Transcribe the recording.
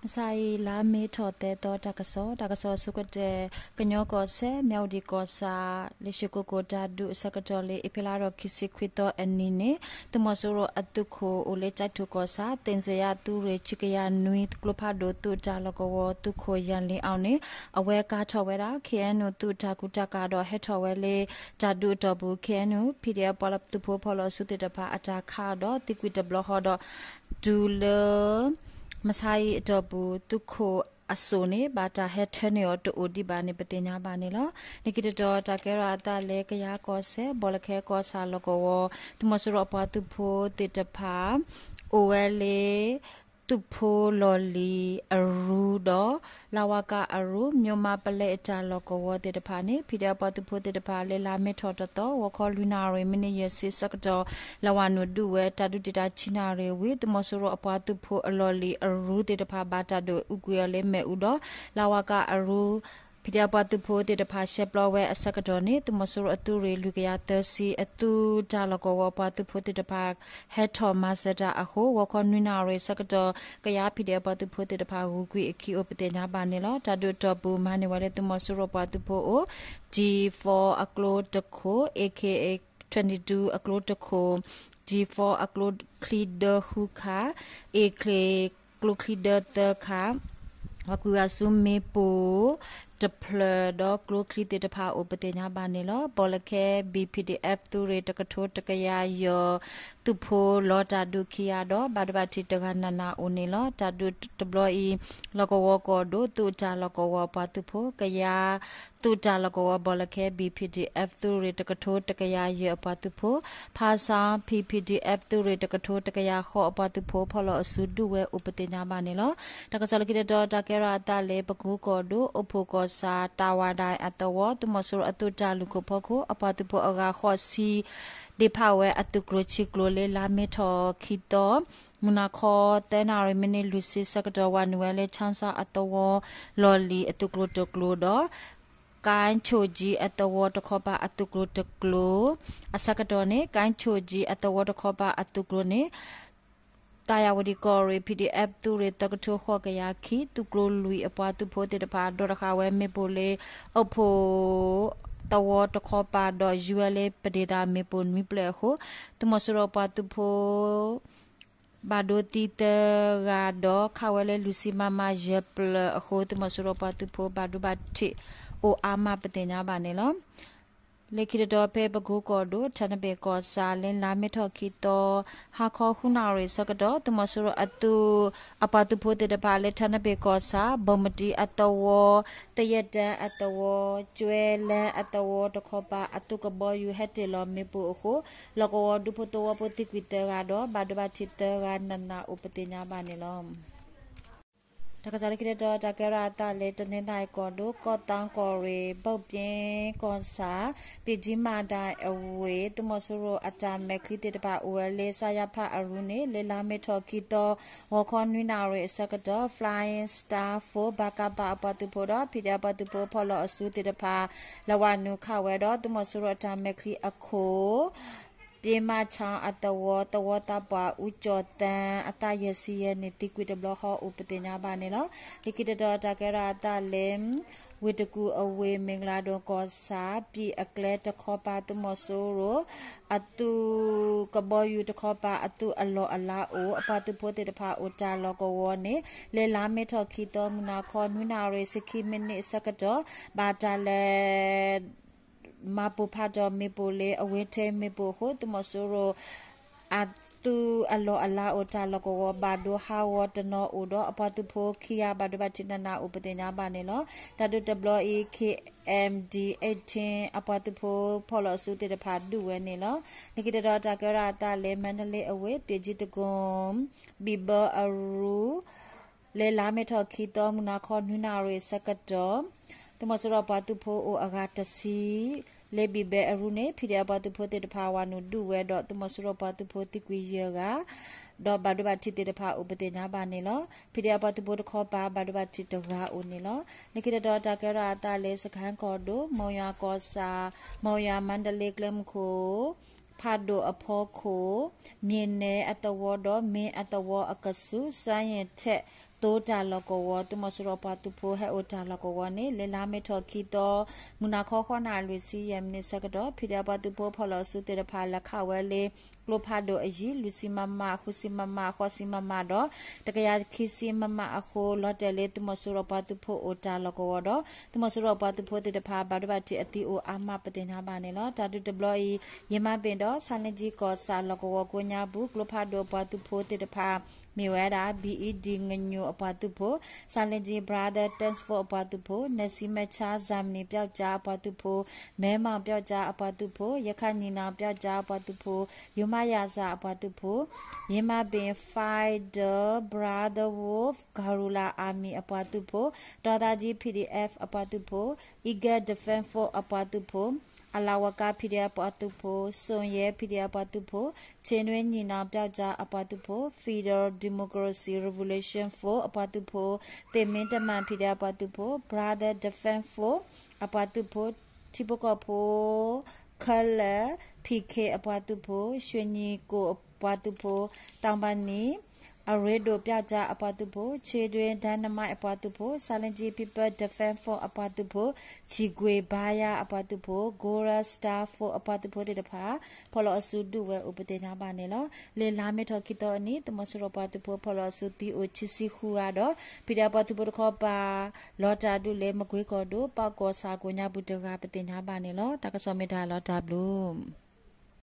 မုၢ်ဆါအံၤ လါမ့ၤထီၣ်သၢသီ တၢ်ကစီၣ်, တၢ်ကစီၣ်အဆိကတၢၢ်, ကညီကီၢ်စဲၣ် မၠၣ်ဝတံၣ်ကီၢ်ဆၣ် လံာ်ၡိၣ်ကိၣ်ကိၣ်တၢ်ဒုးအဆၢကတီၢ်လၢ အ့ဖြ့လါထီၣ်ခံဆံခွံသီအနံၤန့ၣ် သုးမီၤစိရိၤအသုးခိၣ်အိၣ်လၢကၠဲးထူၣ်ကီၢ်ဆၣ် သ့ၣ်စ့ယါသုးရ့ၣ် ဆံကယၤနွံ ကျိဖးဒိၣ်သုးတၢ်လီၢ်ကဝီၤ သုးခိၣ်ယၣ်လ့အီၤန့ၣ် အဝဲကါထီၣ်ဝဲဒၣ် ခ့ၣ်အဲၣ်ယူၣ် သုးတၢ်ကူတၢ်ကၤဒီး ဟဲထီၣ်ဝဲလၢ တၢ်ဒုးအတီၢ်ပူၤ ခ့ၣ်အဲၣ်ယူၣ် ပီၣ်ဒံၣ်အၣ် ပှၤသုးဖိဖီၣ်လီၤစုသ့ၣ်တဖၣ်အတၢ်ခးဒီး သံကွံာ်တဘျီဃီဒီး တုၤလၢ မုၢ်ဆါအံၤအတီၢ်ပူၤ သုးခိၣ်အစိၣ်န့ၣ် ဘၣ်တၢ်ဟဲထၢန့ၢ်အီၤတအိၣ်ဒံးဘၣ်န့ၣ် ပသ့ၣ်ညါဘၣ်န့ၣ်လီၤ. လၢခံတတီၤ တၢ်ကဲထီၣ်အသးလၢ ကယၤကီၢ်စဲၣ် ဘီလၢခဲကီၢ်ဆၣ်လီၢ်ကဝီၤ သုးမီၤစိရိၤအပှၤသုးဖိသ့ၣ်တဖၣ် အိၣ်ဝဲလၢ သုးဖိလီၢ်လံၤအရူဒီး လဝက အရူ မိၢ်မးပလဲအတၢ်လီၢ်ကဝီၤသ့ၣ်တဖၣ်န့ၣ် ဖံးဒဲးအပှၤသုးဖိသ့ၣ်တဖၣ် လၢလါမ့ၤထီၣ်တသီ ဂီၤခီလွံၢ်နၣ်ရံၣ် မံးနံးယဲၢ်ဆံဆၢကတီၢ် လဲၤဝးနုာ်ဒုးဝဲ တၢ်ဒုးတံာ်တာ်ဆံနၣ်ရံၣ်ဝံၤ သုးမီၤစိရိၤအပှၤသုးဖိအလီၢ်လံၤအရူသ့ၣ်တဖၣ် ဘၣ်တၢ်ဒုးအူကွံာ်အီၤလၢမ့ၣ်အူဒီး လဝက အရူ ဖံးဒဲးအပှၤသုးဖိသ့ၣ်တဖၣ် ရှဲပျီဝဲအဆၢကတီၢ်န့ၣ် သုးမီၤစိရိၤအသုးရ့ၣ် လွံၢ်ကယၤသၢဆံ အသုးတၢ်လီၢ်ကဝီၤအပှၤသုးဖိသ့ၣ်တဖၣ် ဟဲထီၣ်မၤစၢၤတၢ်အဃိ ဂီၤခီနွံနၣ်ရံၣ်ဆၢကတီၢ် ကယၤ ဖံးဒဲးအပှၤသုးဖိသ့ၣ်တဖၣ် ဂုာ်ကွံာ်အခံအိၣ် ပသ့ၣ်ညါဘၣ်န့ၣ်လီၤ. တၢ်ဒုးအတီၢ်ပူၤ မၤန့ၢ်ဝဲလၢသုးမီၤစိရိၤပှၤသုးဖိအိၣ် G four အကျိတခိၣ် A K A twenty two အကျိတခိၣ် G four အကျိချံဒၢဃုခါ A K ကျိချံဒၢသၢခါ ပှၤကွံာ်ဝဲဆူမ့ၣ်ပိၢ်တဖျၢၣ်ဒီးကျိချံသ့ၣ်တဖၣ်အိၣ် ပသ့ၣ်ညါဘၣ်န့ၣ်လီၤ. ဘီလၢခဲ B P D F သုးရ့ၣ် တကထိတကယၤယဲၢ် သုးဖိလီၤတၢ်ဒုးခံဂၤဒီး ဘၣ်ဒိဘၣ်ထံးတဂၤနးနးအိၣ်န့ၣ်လီၤ. တၢ်ဒုးတဘျီအံၤ လီၢ်ကဝီၤကီၢ်ဒိၣ် သုးတၢ်လီၢ်ကဝီၤပှၤသုးဖိ ကယၤ သုးတၢ်လီၢ်ကဝီၤ ဘီလၢခဲ B P D F သုးရ့ၣ် တကထိတကယၤယဲၢ်အပှၤသုးဖိ ဖါဆါ P P D F သုးရ့ၣ် တကထိတကယၤဃိးအပှၤသုးဖိ ဖီၣ်လီၤအစုဒုးဝဲအိၣ် ပသ့ၣ်ညါဘၣ်န့ၣ်လီၤ. တၢ်ကစီၣ်လၢခံတတီၤ တၢ်ကဲထီၣ်အသးလၢ ပကူကီၢ်ဒိၣ် အိၣ်ဖှိၣ်ကီၢ်ဆၣ် တၢ်ဝၢ်ဒၣ်အသဝီ သုးမီၤစိရိၤအသုးတၢ်လုၢ်ခိၣ်ဖီခိၣ် အပှၤသုးဖိအဂၤဃိးဆံ ဒ့ဖးဝဲအသုးကျိၤဆံကျိၤလၢ လါမ့ၤထီၣ်ခံသီ မုၢ်နၤခီ သၢနၣ်ရံၣ် မံးနံးလွံၢ်ဆံဆၢကတီၢ် ဝးနုာ်ဝဲလၢ ဆၣ်စၣ်အသဝီ လီၢ်လံၤအသုးကျိၤတကျိၤဒီး ကၣ်ဆိၣ်ကၠံအသဝီတခီပၤအသုးကျိၤတကျိၤ အဆၢကတီၢ်န့ၣ် ကၣ်ဆိၣ်ကၠံအသဝီတခီပၤအသုးကျိၤန့ၣ် သၣ်ယၣ်ဝတံၣ်ကီၢ်ရ့ၣ် P D F သုးရ့ၣ် သၢကထိဃိးကယၤခံ သုးကျိၤလွံၢ်အပှၤသုးဖိသ့ၣ်တဖၣ် ဒိးတဃာ်ဝဲမ့ၣ်ပိၢ်လၢ အိၣ်ဖှိၣ်သဝီတခီပၤဒီး ယူၤဝဲလၢပဒ့ၣ်သၣ်မ့ၣ်ပိၢ်နွံဖျၢၣ်အဃိ သုးမီၤစိရိၤပှၤသုးဖိ ဘၣ်ဒိသံသၢဂၤဒီး ခးဝဲလၢလွံၢ်ဆံ မမ ယဲၢ်ဖျၢၣ်အဃိ သုးမီၤစိရိၤပှၤသုးဖိ ဘၣ်ဒိဘၣ်ထံးအိၣ်အါမး ပသ့ၣ်ညါဘၣ်န့ၣ်လီၤ. လၢခံတတီၤ ဖဲပကူကီၢ်ဒိၣ် ထၢနဘ့ၣ်ကီၢ်ဆၣ် လၢလါမ့ၤထီၣ်ခံသီ ဟါခီဃုနၣ်ရံၣ်ဆၢကတီၢ် သုးမီၤစိရိၤအသုး အပှၤသုးဖိသ့ၣ်တဖၣ်လၢ ထၢနဘ့ၣ်ကီၢ်ဆၣ် ဘီမတံအသဝီ သယဲၢ်တၢအသဝီ ကွဲလၢအသဝီတခီပၤ အသုးကဘီယူၤဟဲတ့ၢ်လီၤမ့ၣ်ပိၢ်အဃိ လီၢ်ကဝီၤဒူဖိသဝီဖိသံကွံာ်သၢဂၤဒီး ဘၣ်ဒိဘၣ်ထံးသၢဂၤနးနးအိၣ် ပသ့ၣ်ညါဘၣ်န့ၣ်လီၤ. တၢ်ကစီၣ်လၢခံတတီၤ တၢ်ကဲထီၣ်အသးလၢ တနီသရံၣ်ကီၢ်ဒိၣ် ကီၢ်သီကီၢ်ရ့ၣ် ဘီၣ်ပၠ့ကီၢ်ဆၣ် ပံာ်ထံမၤဒၣ်အဝ့ၢ် သုးမီၤစိရိၤအတၢ်မဲာ်ချံသ့ၣ်တဖၣ်အိၣ်ဝဲလၢ စၣ်ယါဖးအရူန့ၣ် လၢလါမ့ၤထီၣ်ခံသီ ဂီၤခီနွံနၣ်ရံၣ်အဆၢကတီၢ် Flying Star Force ဘၣ်ကးဘၣ်အပှၤသုးဖိဒီး ဖံးဒဲးအပှၤသုးဖိဖီၣ်လီၤအစုသ့ၣ်တဖၣ် လဲၤဝးနုာ်ခးဝဲဒီး သုးမီၤစိရိၤအတၢ်မဲာ်ချံအခိၣ် ပၠ့မးဆၣ်အသဝီ သဝီသးပှၢ် အူကၠီၣ်သၣ် အသးယဲၢ်ဆံယဲၢ်နံၣ် သံကွံာ်တဘျီဃီအိၣ် ပသ့ၣ်ညါဘၣ်န့ၣ်လီၤ. လၢခံတတီၤ တၢ်ကဲထီၣ်အသးလၢ ဝ့ၢ်တကူၣ်အဝ့ၢ် မ့ၢ်ကလၤဒိၣ်ကီၢ်ဆၣ် ပံာ်အကျဲတခီပၤ သုးမီၤစိရိၤ အသုးကဘီယူၤတခီပၤ အသုးအလီၢ်အလၤအိၣ် အပှၤသုးဖိသ့ၣ်တဖၣ်အိၣ်တၢ်လီၢ်ကဝီၤန့ၣ် လၢလါမ့ၤထီၣ်ခံသီ မုၢ်နၤခီ နွံနၣ်ရံၣ် ဆံခံမံးနံးအဆၢကတီၢ် ဘၣ်တၢ်လဲၤ မၤပိၢ်ဖးဒီးမ့ၣ်ပိၢ်လၢ အဝ့ၢ်ထဲမ့ၣ်ပိၢ်အဃိ သုးမီၤစိရိၤ အသုးအလီၢ်အလၤအိၣ်တၢ်လီၢ်ကဝီၤ ဘၣ်ဒိဟးဂီၤတနီၤအိၣ်ဒီး အပှၤသုးဖိခံဂၤ ဘၣ်ဒိဘၣ်ထံးနးနးအိၣ် ပသ့ၣ်ညါဘၣ်န့ၣ်လီၤ. တၢ်ဒုးတဘျီအံၤ K M D eighteen အပှၤသုးဖိဖီၣ်လီၤအစုသ့ၣ်တဖၣ်ဒုးဝဲန့ၣ်လီၤ. လၢခံတတီၤ တၢ်ကဲထီၣ်အသးလၢ မါဒလ့အဝ့ၢ် ပၠ့ကၠံတကိၣ် ဘံၣ်ဘၢအရူ လၢလါမ့ၤထီၣ်ခံသီ မုၢ်နၤခီ နွံနၣ်ရံၣ်ဆၢကတီၢ် သုးမီၤစိရိၤပှၤသုးဖိအိၣ်အဂၤတဆံ လၢဘံၣ်ဘၢအရူန့ၣ် ဖံးဒဲးအပှၤသုးဖိသ့ၣ်တဖၣ် ဝးနုာ်ဒုးဝဲဒီး သုးမီၤစိရိၤပှၤသုးဖိသံကွံာ်ယဲၢ်ဂၤ ဒီးဘၣ်ဒိဘၣ်ထံးသ့ၣ်တဖၣ်အိၣ် ပသ့ၣ်ညါဘၣ်န့ၣ်လီၤ. ဖံးဒဲးအပှၤသုးဖိတခီပၤ ဘၣ်ဒိဘၣ်ထံးတဂၤအိၣ်န့ၣ်လီၤ. လၢခံတတီၤ တၢ်ကဲထီၣ်အသးလၢ စကဲၣ်ကီၢ်ဒိၣ် မီၢ်ယွၤကီၢ်ဆၣ် မီၢ်ယွၤ မါဒလ့ကျဲမုၢ်ခိၣ် ဖးဒိၣ်အဖီခိၣ် မၠ့ၣ်နဲအသဝီဒီး မ့ၢ်အသဝီအကဆူး စွါယ့ၣ်ထဲး သိတၢ်လီၢ်ကဝီၤ သုးမီၤစိရိၤပှၤသုးဖိဟဲအိၣ်တၢ်လီၢ်ကဝီၤန့ၣ် လၢလါမ့ၤထီၣ်ခံသီ မုၢ်နၤခီဃိးနၣ်ရံၣ်လွံၢ်ဆံယဲၢ်မံးနံးဆၢကတီၢ် ဖံးဒဲးအပှၤသုးဖိဖီၣ်လီၤအစုသ့ၣ်တဖၣ် လဲၤခးဝဲလၢ ကျိဖးဒိၣ်အယံၤ လွံၢ်ဆံမမ, ဃုဆံမမ, ဃိးဆံမမဒီး တကယၤခံဆံမမအဃိ လီၤတဲာ်လၢသုးမီၤစိရိၤပှၤသုးဖိအိၣ်တၢ်လီၢ်ကဝီၤဒီး သုးမီၤစိရိၤပှၤသုးဖိသ့ၣ်တဖၣ် ဘၣ်ဒိဘၣ်ထံးအသံအိၣ်အါမးပသ့ၣ်ညါဘၣ်န့ၣ်လီၤ. တၢ်ဒုးတဘျီအံၤ ယမၤဘ့ၣ်ဒီး ဆါလ့ကၠံကီၢ်ဆၣ်လီၢ်ကဝီၤကိးညါပူၤ ကျိဖးဒိၣ်အပှၤသုးဖိသ့ၣ်တဖၣ် မ့ၢ်ဝဲဒၣ် ဘံအံဒံၣ် ငညိၣ်အပှၤသုးဖိ, ဆါလ့ကၠံ Brother Thankful အပှၤသုးဖိ, နစံမဆါ Germany ပျောက်ကျားအပှၤသုးဖိ, မဲမောင်ပျောက်ကျားအပှၤသုးဖိ, ရခိုင်ညီနောင်ပျောက်ကျားအပှၤသုးဖိ, ယိၤမးယၤစၢ်အပှၤသုးဖိ, ယမၤဘ့ၣ် Fighter Brother Wolf Guerrilla Army အပှၤသုးဖိ, တီသးကၠံ P D F အပှၤသုးဖိ, Eagle Defense Force အပှၤသုးဖိ, အလၤဝကါ P D F အပှၤသုးဖိ, စိၣ်ယဲ P D F အပှၤသုးဖိ, ချင်းတွင်းညီနောင်ပျောက်ကျားအပှၤသုးဖိ, Federal Democracy Revolution Force အပှၤသုးဖိ, သ့ၣ်မ့တမၣ် P D F အပှၤသုးဖိ, Brother Defense Force အပှၤသုးဖိ, ထံဖိကီၢ်ဖိခဲလၢာ် P K အပှၤသုးဖိ, ရွှေညီကိုအပှၤသုးဖိ, တောင်ပန်းနီ အရ့ဒိၣ်ပျောက်ကျားအပှၤသုးဖိ, Children Dynamite အပှၤသုးဖိ, ဆါလ့ကၠံ People Defense Force အပှၤသုးဖိ, ချံကွ့ၤဘါယါအပှၤသုးဖိ, Golden Star Force အပှၤသုးဖိသ့ၣ်တဖၣ် ဖီၣ်လီၤအစုဒုးဝဲအိၣ်ပသ့ၣ်ညါဘၣ်န့ၣ်လီၤ. လၢလါမ့ၤထီၣ်ခံသီအနံၤ သုးမီၤစိရိၤပှၤသုးဖိ ဖီၣ်လီၤအစုသံအိၣ်ခံဆံဃုဂၤဒီး ဖံးဒဲးပှၤသုးဖိတခီပၤ လီၤတၢ်ဒုးလၢမကွ့ကီၢ်ဒိၣ် ပၣ်ကီၢ်ဆၣ်ကိးညါပူၤတဂၤပသ့ၣ်ညါဘၣ်န့ၣ်လီၤ. တၢ်ကစီၣ်မ့ၢ်တၢ်လီၤတၢ်ဘျုး